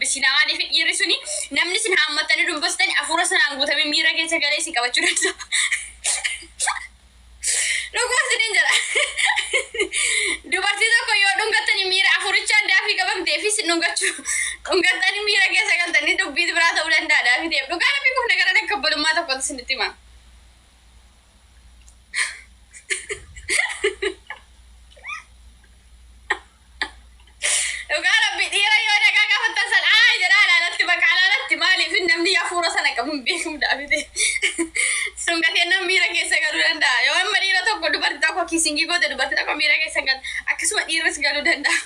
deebisiinaa maaliif dhiirri suni namni isin haammattanii dubbistani afuura sanaan guutamee miira keessa galee isin qabachuu danda'a. Dhuguma isiniin jedha. Dubartii tokko yoo dhungattanii miira afurichaan daafii qabamtee fi isin dhungachuu dhungattanii miira keessa galtanii dubbii biraa ta'uu danda'a daafii ta'eef. Dhugaa rabbii kun nagaran akka obbolummaa tokkotti isinitti hima. Dhugaa rabbi dhiira yoo nagaa gaafattan san aa jedhaa alaalatti bakka alaalatti maaliif namni hafuura sana qabu hin beekamu daafite. Sun gatee namni miira keessa galuu danda'a. Yoo amma dhiira tokko dubartii tokko kiisingii goote dubartii tokko miira keessa galu akkasuma dhiirris galuu danda'a.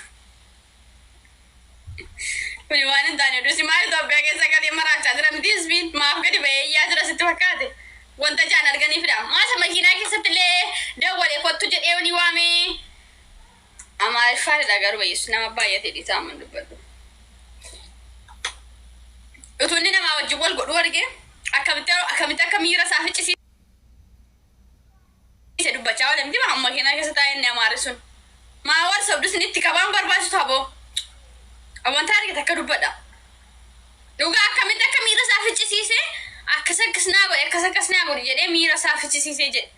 Kuni waan hin taane dusi maal Itoophiyaa keessa galee maraachaa jira miti hizbiin maaf gadi ba'ee iyyaa jira sitti fakkaate. Wanta jaan arganiifidha. Maasa makiinaa keessatti illee dawwale kottu jedhee ni waamee. Amaariffaanidha garuu baay'eessu nama baay'ate dhiisaa amman dubbadhu. Utuu inni namaa wajjin wal godhuu argee akkamitti akkamitti akka miira isaa ficcisiise dubbachaa oole miti maa makiinaa keessa taa'ee inni amaarri sun. Maa wal sobdu isin itti qabaan barbaachisu haboo. Wanta argite akka dubbadha. Dhugaa akkamitti akka miira isaa ficcisiise akkas akkas naa godhe akkas akkas naa godhe jedhee miira isaa ficcisiisee jedhe.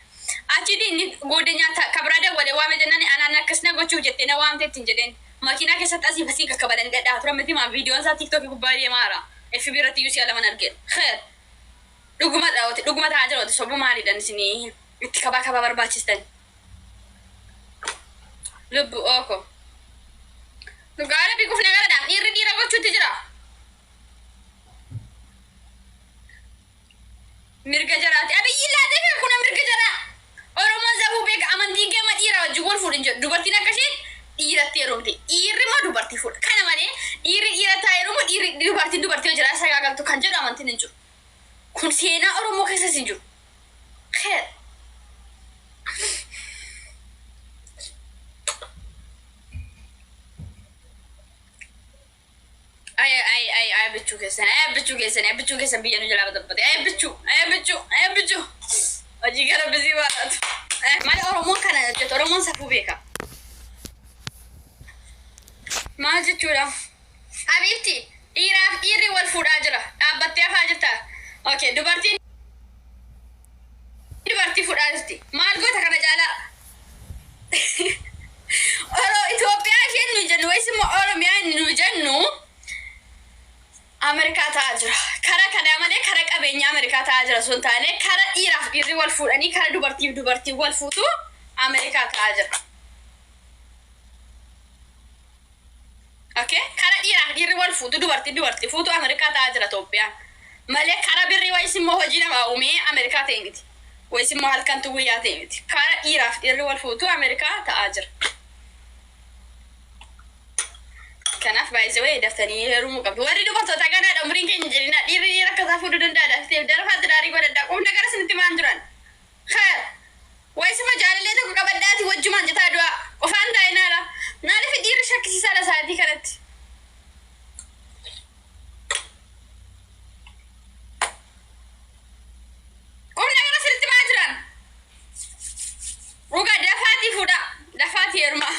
Achiti inni gooddenyaa ta ka biraa dawwale waame jennani anaan akkas na gochuuf jettee na waamte ittiin jedheen. Makiinaa keessatti asiif asiin kakkabalanii dhadha'a turan miti maa viidiyoon isaa TikTok gubbaa deemaa jira. FB irratti iyyuu si'a laman argeera. Kheer. Dhuguma dhawooti dhuguma ta'aa jira wati sobu maaliidhan isinii itti kabaa kabaa barbaachistan. Lubbu ooko. Dhugaa rabbi kufne garadhaan dhiirri dhiira gochuutti jira. Mirga jaraati. Abiyyi laatee kan kuna mirga jaraa. Oromoon safuu beeka amantiin kee ma dhiira wajjin wal fuudhin jedhu. Dubartiin akka isheen dhiiratti heerumti. Dhiirri immoo dubartii fuudha. Kana malee dhiirri dhiiratti haa heerumu dhiirri dubartiin dubartii hojii irraa sagaagaltu kan jedhu amantiin hin jiru. Kun seenaa Oromoo keessas hin jiru. Kheer. Ay ay ay ay bichuu keessan ay bichuu keessan ay bichuu keessan biyya nu jalaa batabbate ay bichuu ay bichuu ay bichuu hojii gara bizii baadhatu. Maal Oromoon kana hojjetu Oromoon safuu beeka. Maal jechuudha? Habiibti dhiiraaf dhiirri wal fuudhaa jira dhaabbattee hafaa jirta. Okay dubartiin dubartii fuudhaa jirti. Maal goota kana caalaa? Oro Itoophiyaa isheen nu jennu wayis immoo Oromiyaa inni nu jennu Ameerikaa ta'aa jira. Kara kanaa malee kara qabeenyaa Ameerikaa ta'aa jira osoo hin taane kara dhiiraaf dhiirri wal fuudhanii kara dubartiif dubartiin wal fuutu Ameerikaa ta'aa jira. Okay? Kara dhiiraaf dhiirri wal fuutu dubartiin dubartii fuutu Ameerikaa ta'aa jira Itoophiyaan. Malee kara birrii wayis immoo hojii namaa uumee Ameerikaa ta'e miti. Wayis immoo halkantu guyyaa ta'e miti. Kara dhiiraaf dhiirri wal fuutu Ameerikaa ta'aa jira. Kanaaf baay'isee wayii daftanii heerumuu qabdu. Warri dubartoota ganaadha umriin keenya jedhina dhiirri dhiira akka isaa fuudhuu danda'a daftee darfaa xidaarii godhadhaa qubna gara isinitti maan jiran. Khair. Wayisuma jaalallee tokko qabadhaati wajjumaan citaa du'aa. Qofaan taa'inaadha. Maaliif dhiirri shakkisiisaadha sa'aatii kanatti? Qubna gara sirriitti maa jiran? Dhuga dafaatii fuudhaa. Dafaatii heerumaa.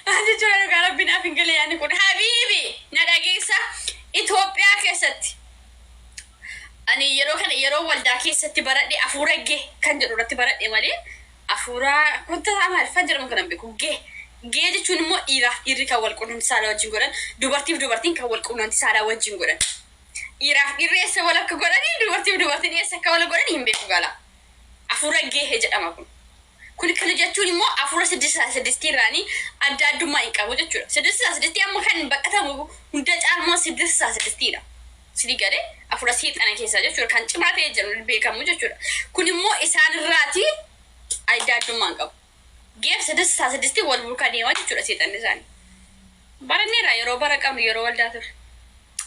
Maal jechuudha dhugaa rabbi naaf hin galee yaadni kun. Habiibi na dhageessa Itoophiyaa keessatti. Ani yeroo kana yeroo waldaa keessatti baradhe afuura ge kan jedhu irratti baradhe malee afuura wanta Amaariffaan jedhamu kana hin beeku. Ge gee jechuun immoo dhiiraaf dhiirri kan wal quunnamtii saalaa wajjin godhan dubartiif dubartiin kan wal quunnamtii saalaa wajjin godhan. Dhiiraaf dhiirri eessa wal akka godhanii dubartiif dubartiin eessa akka wal godhan hin beeku gala. Afuura gehe jedhama kun. Kun kana jechuun immoo afuura siddisa siddistii irraanii adda addummaa hin qabu jechuudha. Siddisa siddistii amma kan baqatamu hunda caalmoo siddisa siddistiidha. Sidii galee afuura seexana keessaa jechuudha. Kan cimaa ta'e jedhu beekamu jechuudha. Kun immoo isaan irraati adda addummaa hin qabu. Geef siddisa siddistii wal duukaa deema jechuudha seexanni isaanii. Baranneerra yeroo bara qabnu yeroo waldaa ture.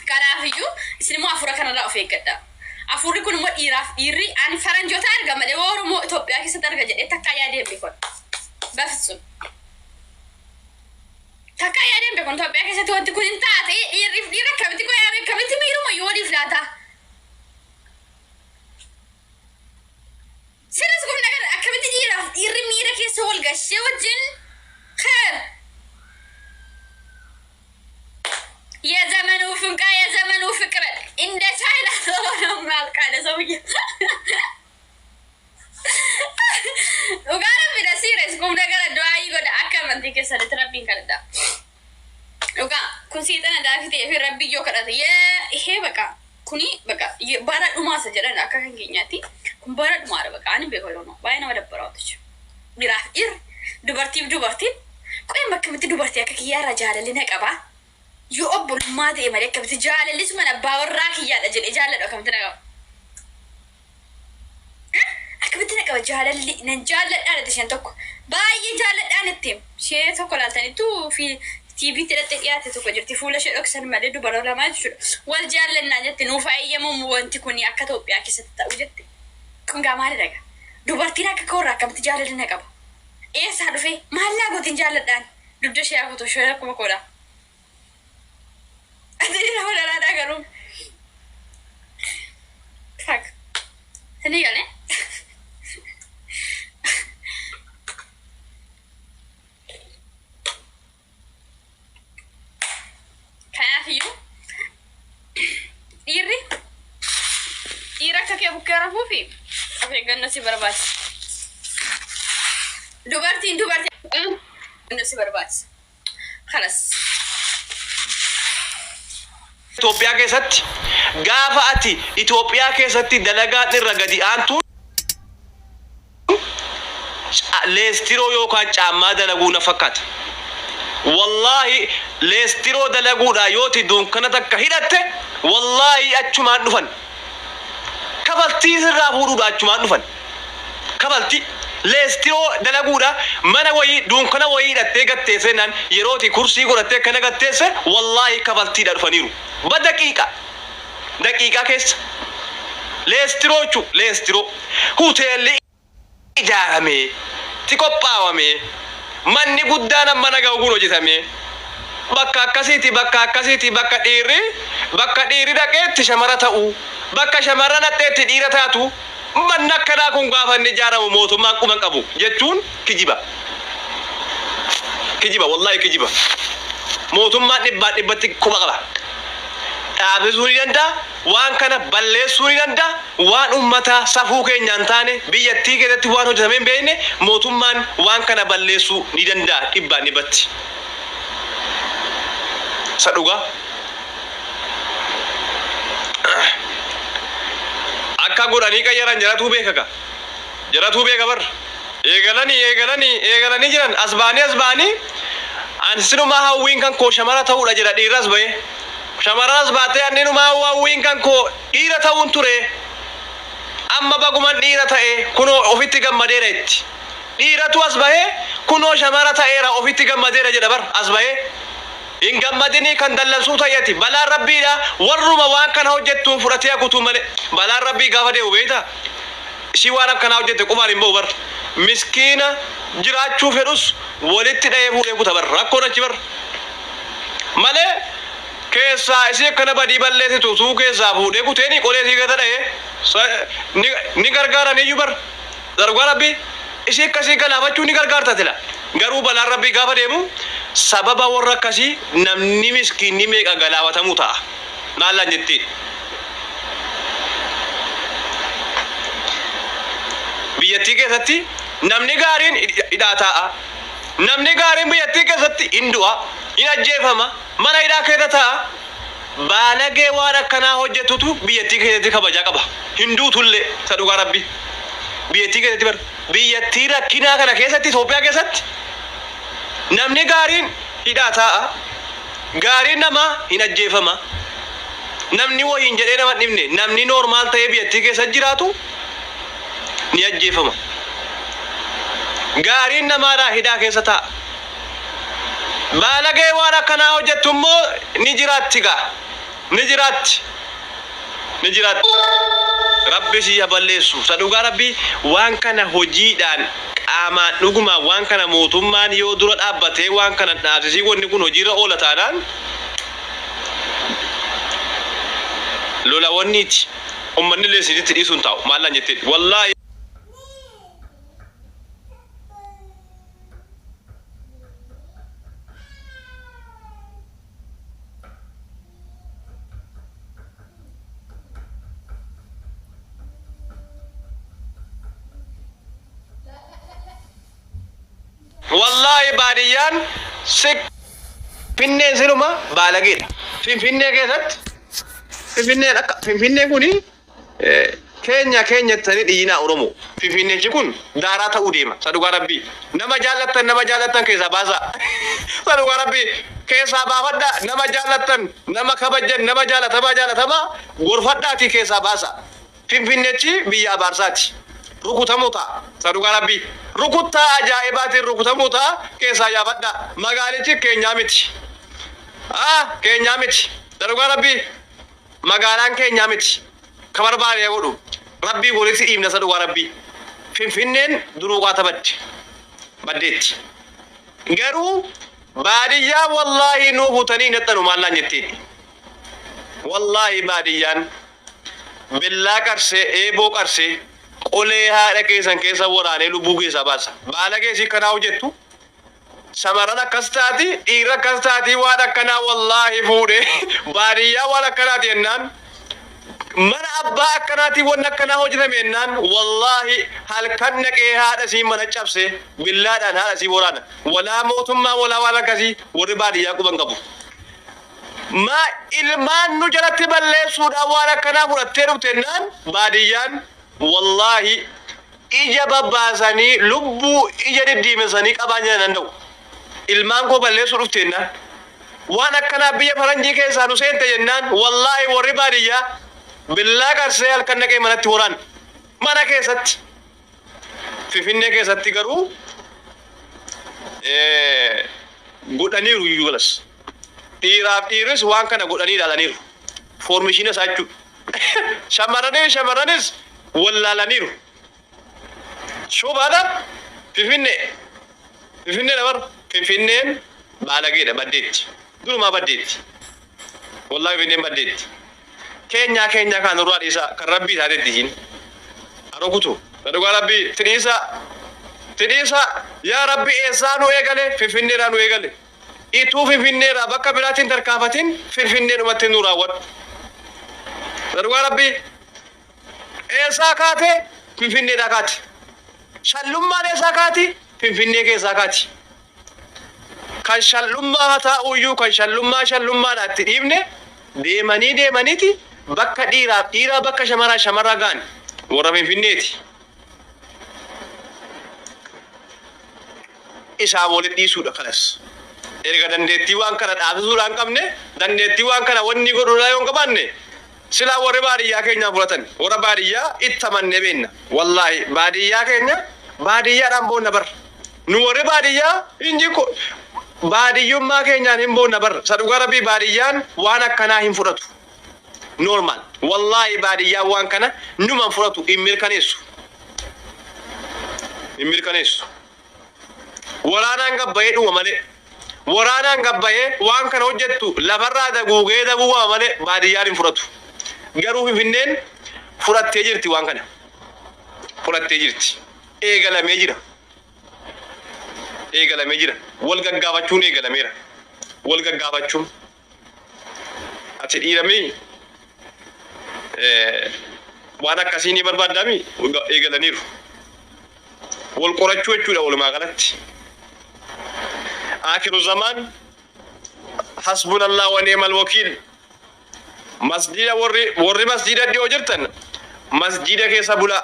Kanaafiyyuu isin immoo hafuura kanarraa of eeggadhaa. Hafuurri kun immoo dhiiraaf dhiirri ani faranjoota arga malee Oromoo Itoophiyaa keessatti arga jedhee takkaa yaadee hin beeku. Bafitsum. Takkaa yaadee hin beeku Itoophiyaa keessatti wanti kun hin taate dhiirriif dhiirri akkamitti qoyaame akkamitti miiruma yoo waliif laata. Silas kun nagar akkamitti dhiiraaf dhiirri miira keessa wal gashee wajjin kheer. ሰውዬ። Dhugaa rabbi serious kum nagara du'aayii godha akka amantii keessanitti rabbiin kadhadha. Dhugaa kun seexana daafii ta'ee fi rabbi yoo kadhate yee baqa kuni baqa bara dhumaasa jedhan akka kan keenyaatti kun bara dhumaadha baqa ani beeku yeroo baay'ee nama dabbaraatu jechuudha. Dhiiraaf dhiirri dubartiif dubartiin qo'een akkamitti dubartii akka kiyyaarraa jaalalli na qabaa yoo obbolummaa ta'e malee akkamitti jaalalli suma abbaa warraa kiyyaadha jedhee jaalladhu akkamitti na qaba. Akkamitti na qaba jaalalli nan jaalladhaan itti isheen tokko baay'ee jaalladhaan itti ishee tokko laaltanittu fi TVtti hidhattee dhiyaate tokko jirti fuula ishee dhoksan malee dubara lamaa jechuudha. Wal jaallannaa jette nuuf eeyyamamu wanti kun akka Itoophiyaa keessatti ta'u jette. Kun gaa maalidha gaa? Dubartiin akka koorraa akkamitti jaalalli na qaba? Eessaa dhufee maallaa gootiin jaalladhaan? Dugda ishee hafuutu ishee akkuma koodha. Ati nama daraadhaa garuu. Fuck. Sini galee? Kanaafiyyuu dhiirri dhiira akka kee bukkee rafuu fi of eeggannoo si barbaachisa. Dubartiin dubartii eeggannoo si barbaachisa. Kalas. Itoophiyaa keessatti gaafa ati Itoophiyaa keessatti dalagaa irra gadi aantuun leestiroo yookaan caammaa dalaguu na fakkaata. Wallaahi leestiroo dalaguudhaa yooti dunkana takka hidhatte wallaahi achumaan dhufan. Kafaltii sirraa fuudhuudha achumaan dhufan. Kafaltii leestiroo dalaguudha mana wayii dunkana wayii hidhattee gatteesse naan yerooti kursii godhattee kana gatteesse wallaahi kafaltiidha dhufaniiru. Ba daqiiqa daqiiqaa keessa leestiroo jechuun leestiroo hoteelli ijaaramee itti qophaawamee manni guddaan amma nagaa kun hojjetamee bakka akkasiiti bakka akkasiiti bakka dhiirri dhaqeetti shamara ta'u bakka shamarran dhaqxeetti dhiira taatu manni akkanaa kun gaafa inni ijaaramu mootummaan quban qabu jechuun kijiba. Kijiba wallaahi kijiba. Mootummaan dhibbaan dhibbatti quba qaba. Dhaabsisuu ni danda'a, waan kana balleessuu ni danda'a, waan uummataa safuu keenyaan taane biyyattii keessatti waan hojjetamee hin beekne mootummaan waan kana balleessuu ni danda'a dhibbaan dhibbatti. Isa dhugaa. Akka godhanii qayyaran jaratuu beeka ka. Jaratuu beeka bar. Eegalanii eegalanii eegalanii jiran as ba'anii as ba'anii ani sinumaa hawwiin kan koo shamara ta'uudha jedha dhiirras ba'ee. Shamarran as baatee anninumaa hawwiin kan koo dhiira ta'uun ture. Amma baguman dhiira ta'e kunoo ofitti gammadeera itti. Dhiiratu as bahee kunoo shamara ta'eera ofitti gammadeera jedha bar as bahee. Hin gammadinii kan dallansuu ta'eeti balaan rabbiidha warruma waan kana hojjettuun fudhatee hakutuu malee balaan rabbii gaafa deemu beektaa ishii waan akkanaa hojjette qubaan hin ba'u bar miskiina jiraachuu fedhus walitti dhahee fuudhee kuta bar rakkoon achi bar malee keessaa isii akkana badii balleessitu suu keessaa fuudhee kuteeni qolee isii gata dhahee ni gargaaraniyyuu bar dargaa rabbii isii akkasii galaafachuu ni gargaarta tila garuu balaan rabbii gaafa deemu sababa warra akkasii namni miskiinni meeqa galaafatamuu ta'a maallaan jettee biyyattii keessatti namni gaariin hidhaa taa'a namni gaariin biyyattii keessatti hin du'a hin ajjeefama mana hidhaa keessa taa'a baalagee waan akkanaa hojjetutu biyyattii keessatti kabajaa qaba hin duutullee isa dhugaa rabbii biyyattii keessatti bar biyyattii rakkinaa kana keessatti Itoophiyaa keessatti namni gaariin hidhaa taa'a gaariin namaa hin ajjeefama namni wayiin jedhee nama hin dhibne namni normal ta'ee biyyattii keessa jiraatu ni ajjeefama gaariin namaadhaa hidhaa keessa taa'a baalagee waan akkanaa hojjettu immoo ni jiraatti gaa ni jiraatti ni jiraatti rabbi si balleessu isa dhugaa rabbi waan kana hojiidhaan qaamaan dhugumaan waan kana mootummaan yoo dura dhaabbatee waan kana dhaabsisii wanni kun hojiirra oola taanaan lola wanniiti ummanni illee isinitti dhiisuun hin taa'u maallaan jettee wallaahi. Wallaahi baadiyyaan sik Finfinneen siluma baalageedha. Finfinnee keessatti Finfinneen akka Finfinnee kuni keenya keenya jettanii dhiyyinaa Oromoo. Finfinneechi kun daaraa ta'uu deema. Sa dhugaa rabbii. Nama jaallattan nama jaallattan keessaa baasaa. Sa dhugaa rabbii keessaa baafadhaa. Nama jaallattan nama kabajjan nama jaalatamaa jaalatamaa gorfadhaatii keessaa baasaa. Finfinnechi biyya abaarsaati. Rukutamuu ta'a. Sa dhugaa rabbii. Rukuttaa ajaa'ibaatiin rukutamuu ta'a keessaa yaafadhaa. Magaalichi keenyaa miti. Ah keenyaa miti. Sa dhugaa rabbii. Magaalaan keenyaa miti. Ka barbaade haa godhu. Rabbii walitti dhiibna sa dhugaa rabbii. Finfinneen duruu qaata badde. Baddeetti. Garuu baadiyyaa wallaahi nuu butanii hin haxxanu maallaan jetteetti. Wallaahi baadiyyaan billaa qarsee eeboo qarsee qolee haadha keessan keessa waraanee lubbuu keessaa baasa. Baalagee isii kanaa hojjettu shamarran akkas taati dhiirri akkas taati waan akkanaa wallaahi fuudhee baadiyyaa waan akkanaati jennaan mana abbaa akkanaatiin wanni akkanaa hojjetame jennaan wallaahi halkan dhaqee haadha isii mana cabse billaadhaan haadha isii waraana. Walaa mootummaa walaa waan akkasii warri baadiyyaa quban qabu. Maa ilmaan nu jalatti balleessuudhaan waan akkanaa fudhattee dhufte jennaan baadiyyaan wallaahi ija babbaasanii lubbuu ija diddiimessanii qabaan jedhan danda'u. Ilmaan koo balleessuu dhufte jennaan. Waan akkanaa biyya faranjii keessaa nu seente jennaan wallaahi warri baadiyyaa billaa qarsee halkan dhaqee manatti waraan. Mana keessatti. Finfinnee keessatti garuu godhaniiru iyyuu galas. Dhiiraaf dhiirris waan kana godhanii ilaalaniiru. Foormishiina isaa jechuudha. Shamarranii shamarranis wallaalaniiru. Shubaadha Finfinnee. Finfinnee dabar Finfinneen baalageedha baddeetti. Durumaa baddeetti. Wallaahi Finfinneen baddeetti. Keenyaa keenyaa kaan nurraa dhiisaa kan rabbii taatetti isiin. Arokutu. Dhugaa rabbii tidhiisaa. Tidhiisaa yaa rabbi eessaa nu eegale Finfinneerraa nu eegale. Ituu Finfinneerraa bakka biraatiin tarkaafatin Finfinneedhumatti nu raawwadhu. Dhugaa rabbii eessaa kaate Finfinneedhaa kaati. Shallummaan eessaa kaati Finfinnee keessaa kaati. Kan shallummaa haa taa'uyyuu kan shallummaa shallummaadhaa itti dhiibne deemanii deemaniiti bakka dhiiraaf dhiiraa bakka shamaraa shamaraa ga'an warra Finfinneeti. Isaan walitti dhiisuudha kanas. Erga dandeettii waan kana dhaabsisuudhaan qabne dandeettii waan kana wanni godhuudhaa yoo hin qabaanne silaa warri baadiyyaa keenyaa fudhatan warra baadiyyaa itti amannee beenna. Wallaahi baadiyyaa keenya baadiyyaadhaan boonna bar. Nu warri baadiyyaa hin jikko baadiyyummaa keenyaan hin boonna bar. Sa dhugaa rabbii baadiyyaan waan akkanaa hin fudhatu. Normal. Wallaahi baadiyyaan waan kana numan fudhatu hin mirkaneessu. Hin mirkaneessu. Waraanaan gabbayee dhuma malee. Waraanaan gabbayee waan kana hojjettu lafarraa daguugee daguugama malee baadiyyaan hin fudhatu. Garuu Finfinneen fudhattee jirti waan kana. Fudhattee jirti. Eegalamee jira. Eegalamee jira. Wal gaggaafachuun eegalameera. Wal gaggaafachuun. Ati dhiiramii waan akkasii ni barbaaddaami eegalaniiru. Wal qorachuu jechuudha walumaa galatti. Akiru zamaan hasbunallah wa ni'mal wakiil. Masjida warri warri masjida dhiyoo jirtan masjida keessa bulaa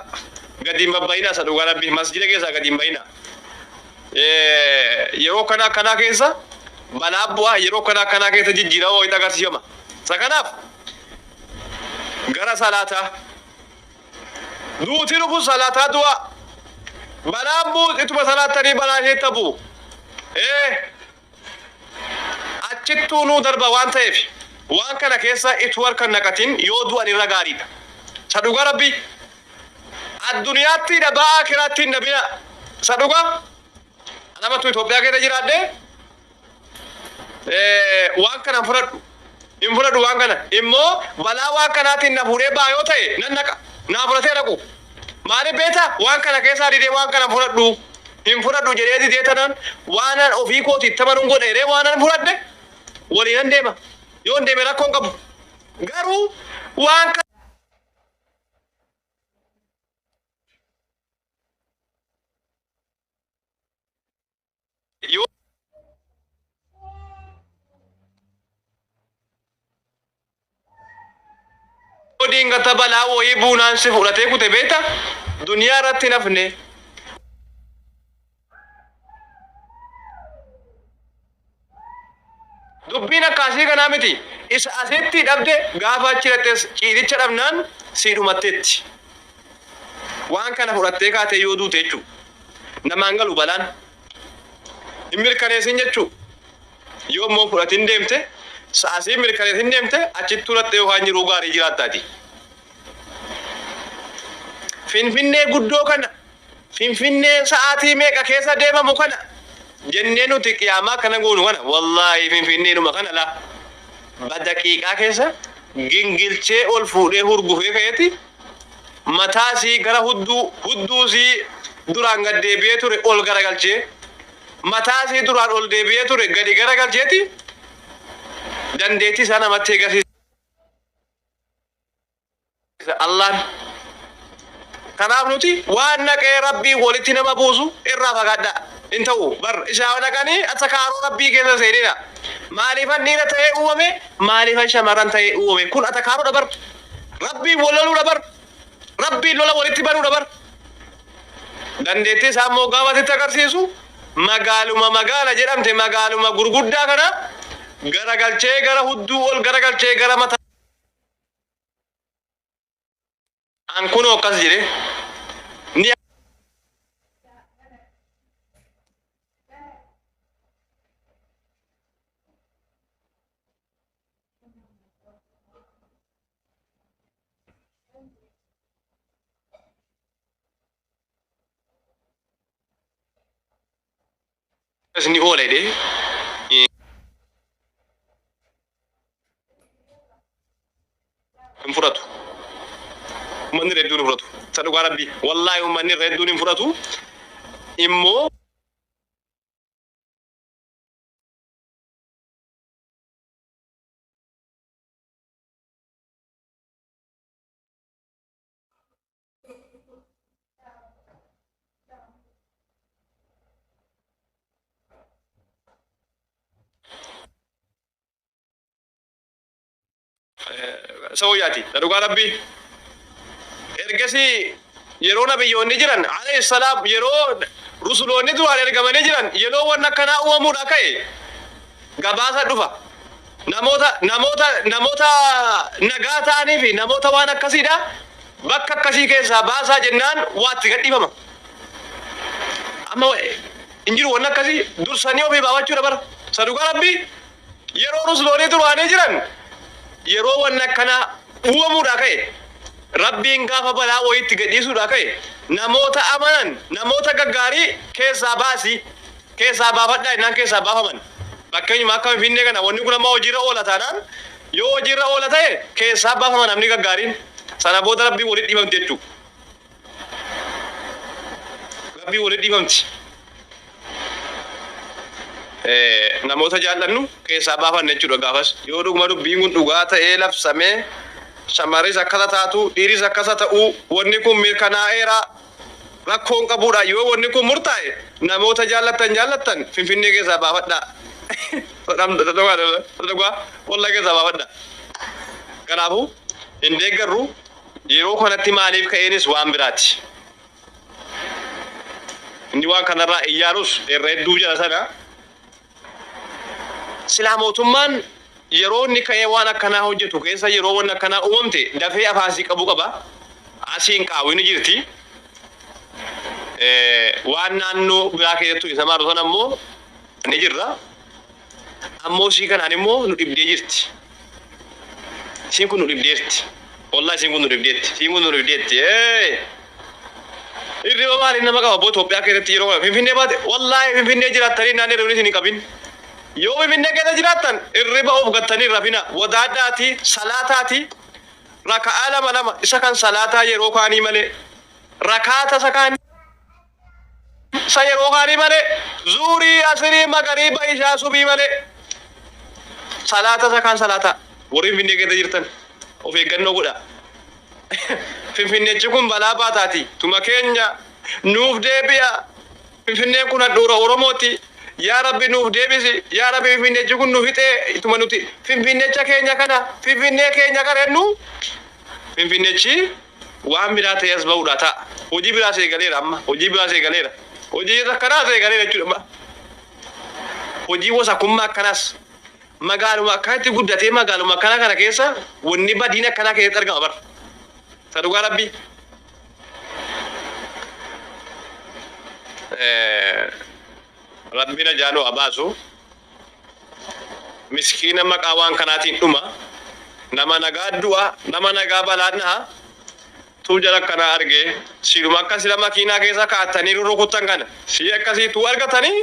gadi hin babbayinaa isa dhugaa rabbii masjida keessaa gadi hin bayinaa. Yeroo kana akkanaa keessa balaa bu'aa yeroo kana akkanaa keessa jijjiirama wayitu agarsiifama. Isa kanaaf gara salaataa duuti dhufu salaataa du'a balaan bu'u ituma salaattanii balaa isheetti bu'u. Achittuu nuu darba waan ta'eef waan kana keessa ituu harka hin naqatin yoo du'an irra gaariidha. Sa dhugaa rabbii adduniyaatti dhabaa akiraatti hin dhabina. Sa dhugaa anamatu Itoophiyaa keessa jiraadhe waan kana hin fudhadhu. Hin fudhadhu waan kana. Immoo balaa waan kanaatiin na fuudhee ba'a yoo ta'e nan dhaqa. Naa fudhatee dhaqu. Maaliif beektaa? Waan kana keessaa didee waan kana hin fudhadhu. Hin fudhadhu jedhee didee tanaan waanan ofii kootii itti amanuun godha jedhee waanan fudhadhe waliinan deema. Yoo hin deeme rakkoo hin qabu. Garuu waan kana diingata balaa wayii buunaan si fudhatee kute beekta duniyaa irratti hin hafne. Dubbiin akkaasii kanaa miti. Isa asitti dhabde gaafa achi dhaqxes ciiticha dhabnaan sii dhumatteetti. Waan kana fudhattee kaatee yoo duute jechuudha. Namaan galu balaan. Hin mirkaneessin jechuudha. Yoo immoo fudhatin deemte sa'asii mirkaneessin deemte achitti fudhattee yookaan jiruu gaarii jiraattaati. Finfinnee guddoo kana, Finfinnee sa'aatii meeqa keessa deemamu kana jennee nuti qiyaamaa kana goonu kana, wallaahi Finfinneedhuma kana laa badaqiiqaa keessa gingilchee ol fuudhee hurgufee ka'eeti mataa isii gara hudduu isii duraan gad deebi'ee ture ol garagalchee, mataa isii duraan ol deebi'ee ture gadi garagalcheeti dandeettii isaa namatti agarsiisa Allaan. Kanaaf nuti waan naqee Rabbii walitti nama buusu irraa fagaadhaa. Hin ta'u bar isaa naqanii atakaaroo Rabbii keessa seenina. Maaliifan dhiira ta'ee uumame, maaliifan shamarran ta'ee uumame? Kun atakaaroodha bar. Rabbiin wal loluudha bar. Rabbiin lola walitti banuudha bar. Dandeettii isaa immoo gaafa sitti agarsiisu magaaluma magaala jedhamte, magaaluma gurguddaa kana garagalchee gara hudduu ol garagalchee gara mataa. An kunoo akkas jedhe ni ni oola jedhee hin fudhatu. Uummanni hedduun hin fudhatu. Isa dhugaa Rabbii. Wallaahi uummanni irra hedduun hin fudhatu. Immoo isa wayyaati. Isa dhugaa Rabbii. Ergasii yeroo nabiyyoonni jiran alayhi salaam, yeroo rusuloonni duraan ergamanii jiran, yeroo wanni akkanaa uumamuudha ka'e gabaasa dhufa. Namoota nagaa ta'anii fi namoota waan akkasiidha bakka akkasii keessaa baasaa jennaan waa itti gadhiifama. Amma hin jiru wanni akkasii, dursanii ofii baafachuudha bara. Isa dhugaa Rabbii, yeroo rusuloonni duraanii jiran, yeroo wanni akkanaa uumamuudha ka'e, Rabbiin gaafa balaa wayiitti gadhiisuudha ka'e, namoota amanan, namoota gaggaarii keessaa baasi, keessaa baafadhaa jennaan keessaa baafaman. Fakkeenyuma akka Finfinnee kana wanni kun amma hojiirra oola taanaan, yoo hojiirra oola ta'e keessaa baafama namni gaggaariin. Sana booda Rabbiin walitti dhiifamti jechuudha. Rabbiin walitti dhiifamti. Namoota jaallannu keessaa baafanne jechuudha gaafas. Yoo dhuguma dubbiin kun dhugaa ta'ee labsamee, shamarris akkasa taatu, dhiiris akkasa ta'u, wanni kun mirkanaa'eera, rakkoon qabuudha. Yoo wanni kun murtaa'e, namoota jaallattan Finfinnee keessaa baafadhaa. Dhugaa wallaa keessaa baafadhaa. Kanaafuu hin deeggarru. Yeroo kanatti maaliif ka'eenis waan biraati. Inni waan kanarraa iyyaarus irra hedduu jira sana. Silaa mootummaan yeroo inni ka'ee waan akkanaa hojjetu keessa, yeroo wanni akkanaa uumamte, dafee afaasii qabuu qaba. Asiin qaawwi ni jirti. Waan naannoo biraa keessattuu isa maaru sana immoo ni jirra. Ammoo ishii kanaan immoo nu dhibdee jirti. Ishiin kun nu dhibdeerti. Wallahi ishiin kun nu dhibdeetti. Ishiin kun nu dhibdeetti. Hirriba maaliin nama qaba boo Itoophiyaa keessatti yeroo kana Finfinnee baate? Wallaahi Finfinnee jiraattanii naan hirribni isin hin qabin. Yoo Finfinnee keessa jiraattan hirriba of gattanii rafina. Wadaadhaati, salaataati, raka'aa lama lama isa kan salaataa yeroo kaanii malee. Rakaata isa kaan isa yeroo kaanii malee, zuurii, asirii, magariiba, ishaa, subii malee. Salaata isa kaan salaataa. Warri Finfinnee keessa jirtan of eeggannoo godhaa. Finfinneechi kun balaa baataati. Tuma keenya nuuf deebi'a. Finfinneen kun handhuura Oromooti. Yaa Rabbi nuuf deebisi. Yaa Rabbi, Finfinneechi kun nu fixee ituma nuti Finfinneecha keenya kana, Finfinnee keenya kana jennu. Finfinnechi waan biraa ta'e as ba'uudha ta'a. Hojii biraas eegaleera amma. Hojii biraas eegaleera. Hojii akkanaas eegaleera jechuudha. Hojii wasakummaa akkanaas magaaluma akkanatti guddatee magaaluma akkana kana keessa wanni badiin akkanaa keessatti argama bara. Isa dhugaa rabbii. Rabbiin ajaaluu abaasu miskiina maqaa waan kanaatiin dhuma nama nagaa du'a nama nagaa balaan dhaha tuu jala akkanaa argee siiluma akka sila makiinaa keessa kaa'attanii rukuttan kana si akkasii tuu argatanii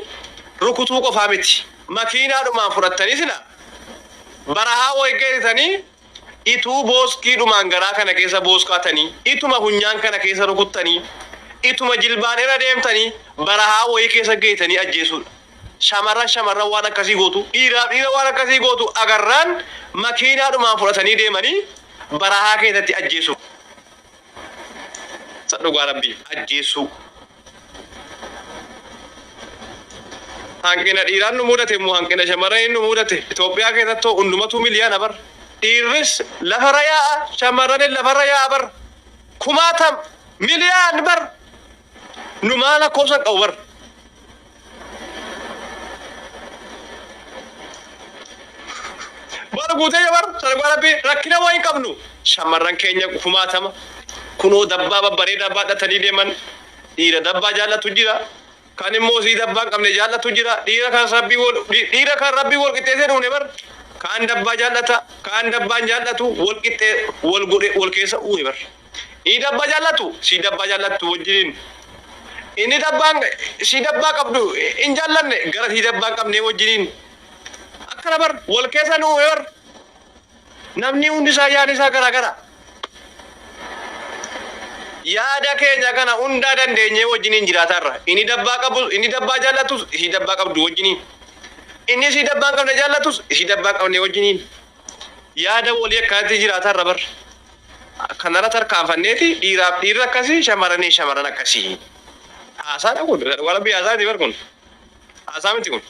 rukutuu qofaa miti makiinaadhumaan fudhattanii sila barahaa wayi geessitanii ituu booskiidhumaan garaa kana keessa booskaatanii ituma funyaan kana keessa rukuttanii ituma jilbaan irra deemtanii barahaa wayii keessa geessanii ajjeesuudha. Shamarran shamarran waan akkasii gootu dhiiraaf dhiira waan akkasii gootu agarraan makiinaadhumaan fudhatanii deemanii barahaa keessatti ajjeesu. Dhugaa rabbii ajjeesuu. Hanqina dhiiraan nu mudate immoo hanqina shamarraniin nu mudate. Itoophiyaa keessatti hundumatu miliyaana bar. Dhiirris lafarra yaa'a shamarranis lafarra yaa'a bar. Kumaatam miliyaan bar. Nu maal lakkoofsa qabu bar. Bara guutee bar dhugaa rabbii rakkina waa hin qabnu. Shamarran keenya kumaatama. Kunoo dabbaa babbareedaa baadhatanii deeman. Dhiira dabbaa jaallatu jira. Kan immoo sii dabbaa hin qabne jaallatu jira. Dhiira kan rabbii wal dhiira kan rabbii wal qixxeessee dhuune bar. Kaan dabbaa jaallata, kaan dabbaa hin jaallatu wal qixxee wal godhe wal keessa uume bar. Inni dabbaa jaallatu sii dabbaa jaallattu wajjiniin. Inni dabbaan sii dabbaa qabdu hin jaallanne gara sii dabbaa hin qabne wajjiniin. Akkana bar wal keessa nu uume bar. Namni hundi isaa yaadni isaa garaa gara. Yaada keenya kana hundaa dandeenyee wajjiniin jiraatarra. Inni dabbaa qabu, inni dabbaa jaallatus isii dabbaa qabdu wajjiniin. Inni isii dabbaa hin qabne jaallatus isii dabbaa hin qabne wajjiniin. Yaada walii akkanatti jiraatarra bar. Kanarra tarkaanfanneeti dhiiraaf dhiirri akkasii shamarranii shamarran akkasii. Haasaadha kun. Dhugaa rabbii haasaati bar kun. Haasaa miti kun.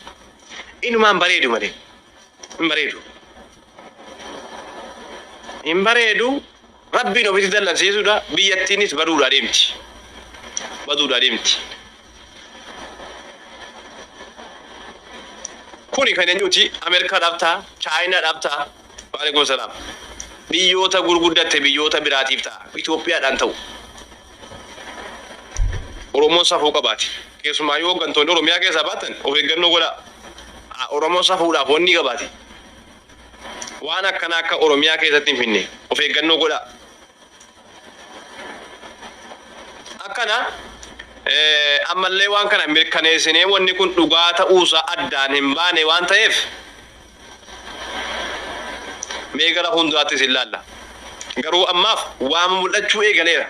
Inumaan bareedu malee. Hin bareedu. Hin bareedu. Rabbiin ofitti dallansiisuudha. Biyyattiinis baduudhaa deemti. Baduudhaa deemti. Kuni kan eenyuti? Ameerikaadhaaf ta'a, Chaayinaadhaaf ta'a. Waalaikum salaam. Biyyoota gurguddatte biyyoota biraatiif ta'a. Itoophiyaadhaan ta'u. Oromoon safuu qabaati. Keessumaayyuu hooggantoonni Oromiyaa keessaa baatan of eeggannoo godhaa. Oromoon safuudhaaf wanni qabaati. Waan akkanaa akka Oromiyaa keessatti hin finne of eeggannoo godhaa. Akkana ammallee waan kana mirkaneessinee wanni kun dhugaa ta'uusaa addaan hin baane waan ta'eef mee gara fuulduraattis hin laalla. Garuu ammaaf waan mul'achuu eegaleera.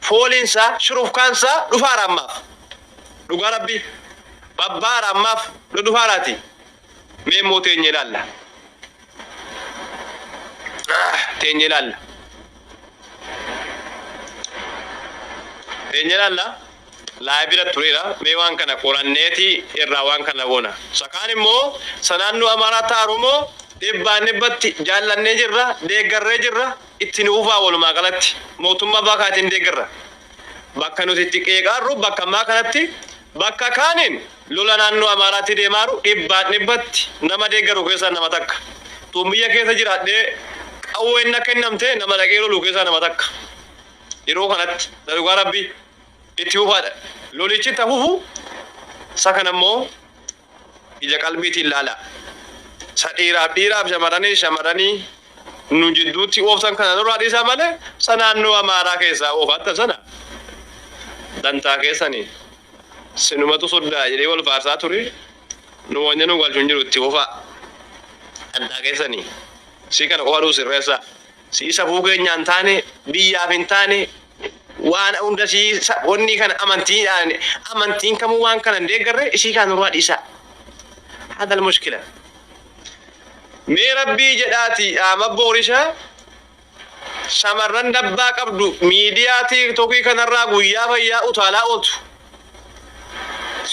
Fooliinsaa shurufkaansaa dhufaara ammaaf. Dhugaa rabbii babbaara ammaaf dhufaaraati. Mee immoo teenye ilaalla. Teenye ilaalla. Teenye ilaalla. Laayibira tureera. Mee waan kana qoranneeti irraa waan kana goona. Sakaan immoo sanaannoo Amaaraa ta'aru immoo dhibbaan dhibbatti jaallannee jirra, deeggarree jirra, itti nu fufaa walumaa galatti. Mootummaa baakaatiin deeggarra. Bakka nuti itti qeeqaarru bakka ammaa kanatti bakka kaaniin lola naannoo Amaaraatti deemaaru dhibbaan dhibbatti nama deeggaru keessaa nama takka. Tun biyya keessa jiraadhee qawween na kennamte nama dhaqee lolu keessaa nama takka. Yeroo kanatti dhugaa rabbii itti fufaadha. Lolichi itti fufu isa kana immoo ija qalbiitiin laala. Isa dhiiraaf dhiiraaf shamarranii shamarranii nu jidduutti ooftan kana nurraa dhiisaa malee isa naannoo Amaaraa keessaa oofattan sana dantaa keessanii sinumatu soddaa jedhee wal faarsaa ture nu wanni nu galchu hin jiru itti fufaa. Dantaa keessanii si kana qofa nuu sirreessaa. Si safuu keenya hin taane biyyaaf hin taane waan hunda si wanni kana amantiidhaan amantiin kamuu waan kana hin deeggarre isii kana nurraa dhiisaa. Hadal mushkila. Mee rabbii jedhaati dhaama boorisha shamarran dabbaa qabdu miidiyaa tiiktokii kanarraa guyyaa fayyaa utaalaa ooltu.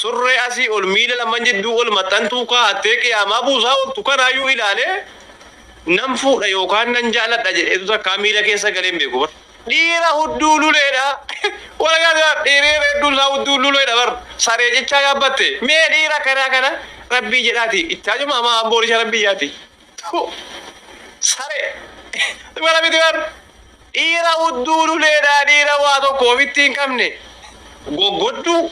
Surree asii ol miila laman jidduu ol maxxantuu kaa'attee qiyaamaa buusaa ooltu kanaayyuu ilaalee nan fuudha yookaan nan jaaladha jedheetu takkaa miila keessa galee hin beeku bar. Dhiira hudduu luleedha. Walagaa dhiirri hedduun isaa hudduu luleedha bar. Saree jechaa yaabbatte. Mee dhiira kanaa kana rabbii jedhaati. Ittaajuma amaa amboorisha rabbii yaati. Saree. Bara miti bar. Dhiira hudduu luleedha. Dhiira waa tokko ofitti hin qabne. Goggodduu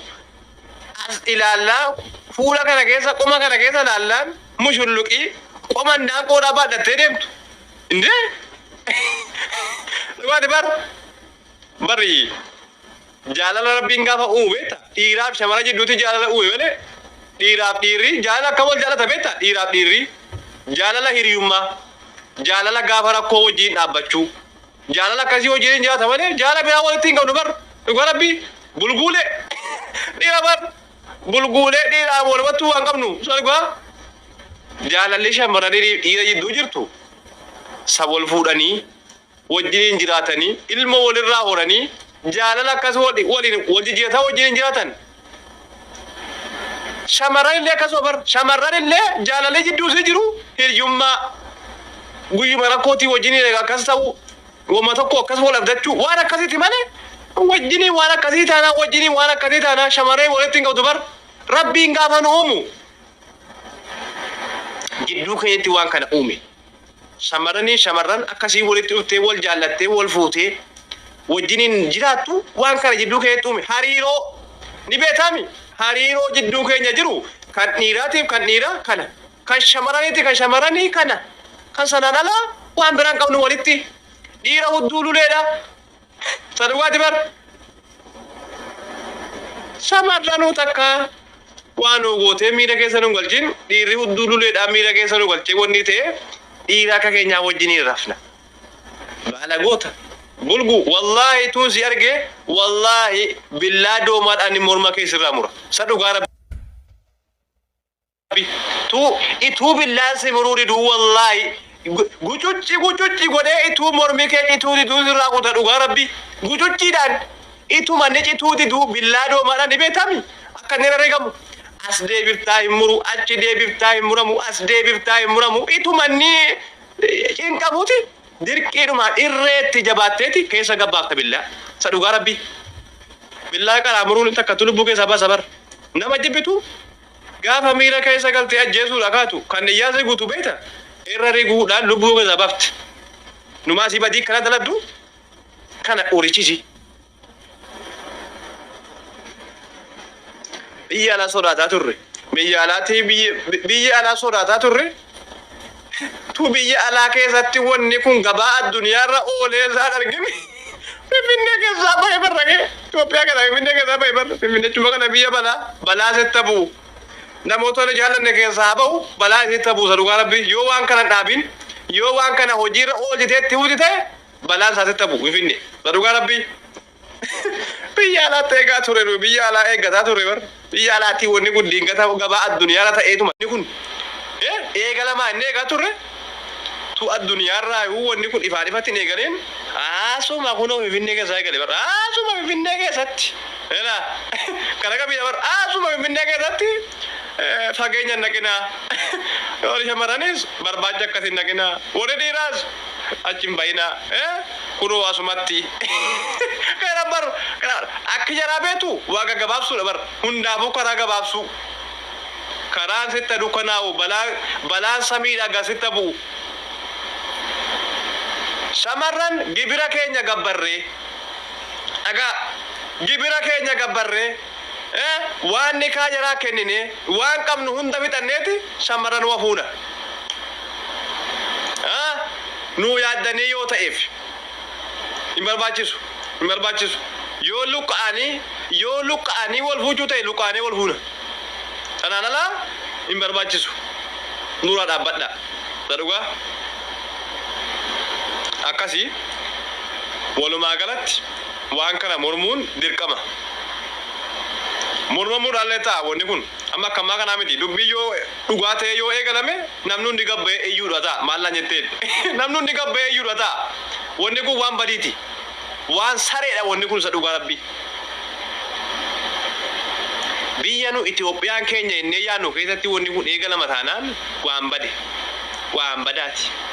as ilaallaa fuula kana keessa qoma kana keessa ilaallaan mushulluqii qoma indaanqoodhaa baadhattee deemtu. Indee? Dhugaati bar. Bari jaalala rabbiin gaafa uume beekta dhiiraaf shamara jidduutti jaalala uume malee dhiiraaf dhiirri jaalala akka wal jaalata beekta dhiiraaf dhiirri jaalala hiriyummaa jaalala gaafa rakkoo wajjin dhaabbachuu jaalala akkasii wajjin jiraata malee jaalala biraa walitti hin qabnu bar dhugaa rabbii bulguulee dhiira bar bulguulee dhiiraa walumatti waan qabnu dhugaa jaalalli shamarranii dhiira jidduu jirtu sab wal fuudhanii wajjiniin jiraatanii ilma walirraa horanii jaalala akkas waliin wal jijjiirataa wajjiniin jiraatan. Shamarran illee akkasuma bar shamarran illee jaalalli jidduu isii jiru hiriyummaa guyyuma rakkootii wajjiniin akkas ta'u wama tokko akkas wal abdachuu waan akkasiiti malee wajjiniin waan akkasii taanaa wajjiniin waan akkasii taanaa shamarreen walitti hin qabdu bar rabbiin gaafa nu uumu jidduu keenyatti waan kana uume. Shamarranii shamarran akkasii walitti dhuftee wal jaallattee wal fuutee wajjiniin jiraattu waan kana jidduu keenyatti uume. Hariiroo ni beekami. Hariiroo jidduu keenya jiru kan dhiiraatiif kan dhiiraa kana kan shamarraniiti kan shamarranii kana kan sanaan alaa waan biraan qabnu walitti dhiira hudduu luleedha. Sadugaati bar shamarranuu takka waan nu gootee miira keessa nu galchin dhiirri hudduu luleedha miira keessa nu galchee wanni ta'e dhiira akka keenyaa wajjiniin rafna. Baalagoota. Bulgu wallaahi tuun si arge wallaahi billaa doomaadhaan morma kee sirraa mura. Sa dhugaa rabbi. Tu ituu billaan si muruu diduu wallaahi gucucci gucucci godhee ituu mormi kee cituu diduu sirraa kuta dhugaa rabbi. Gucucciidhaan ituma ni cituu diduu billaa doomaadhaan ni beekami akka inni rarreegamu. As deebiftaa hin muru achi deebiftaa hin muramu as deebiftaa hin muramu ituma inni cinqamuuti dirqiidhumaan irreetti jabaatteeti keessa gabbaafta billaa. Sa dhugaa rabbi. Billaa qaraa muruun takka lubbuu keessaa baasa bar. Nama jibbitu gaafa miira keessa galtee ajjeesuudha kaatu kan iyyaasa guutu beekta irra riguudhaan lubbuu keessaa baafte. Numaa si badii kana daladdu kana qorichisi. Biyya alaa sodaataa turre. Biyya alaatii biyya alaa sodaataa turre. Tu biyya alaa keessatti wanni kun gabaa addunyaarra oolee isaan argine. Finfinnee keessaa bahe barraqee. Itoophiyaa kana Finfinnee keessaa bahe barra. Finfinnee cuma kana biyya balaa balaa sitti bu'u. Namoota nu jaallanne keessaa bahu balaa sitti buusa dhugaa rabbi yoo waan kana dhaabin yoo waan kana hojiirra oolchiteetti huti ta'e balaan isaa sitti bu'u Finfinnee. Dhugaa rabbi. Biyya alaatti eegaa ture nu biyya alaa eeggataa ture bar. Biyya alaatti wanni kun diingata gabaa addunyaarra ta'eetuma inni kun eegalamaa inni eegaa turre tu addunyaarraa yoo wanni kun ifaan ifatti hin eegaleen asuma kunoo Finfinnee keessaa eegale bar asuma Finfinnee keessatti ela kana qabiidha bar asuma Finfinnee keessatti fageenya hin naqinaa warri shamarranis barbaacha akkas hin naqinaa warri dhiiraas achi hin bayinaa kunoo asumatti kana bar akka jaraa beetu waa gaggabaabsuudha bar hundaafuu karaa gabaabsuu karaan sitta dukkanaa'u balaan samiidha gasitta bu'u. Shamarran gibira keenya gabbarree dhagaa gibira keenya gabbarree waan nikaa jaraa kennine waan qabnu hunda fixanneeti shamarran wa fuuna. Nuu yaaddanii yoo ta'eef hin barbaachisu hin barbaachisu yoo luqqa'anii wal fuuchuu ta'e luqqa'anii wal fuuna. Kanaan alaa hin barbaachisu. Nurraa dhaabbadha. Dhugaa akkasii walumaa galatti waan kana mormuun dirqama. Mormamuudhaan ta'a wanni kun amma akka ammaa kanaa miti dubbii yoo dhugaa ta'e yoo eegalame namni hundi gabba'ee iyyuudha ta'a maallaan jetteen namni hundi gabba'ee iyyuudha ta'a wanni kun waan badiiti waan sareedha wanni kun isa dhugaa rabbi. Biyya nu Itoophiyaan keenya innee yaadnu keessatti wanni kun eegalama taanaan waan bade waan badaati.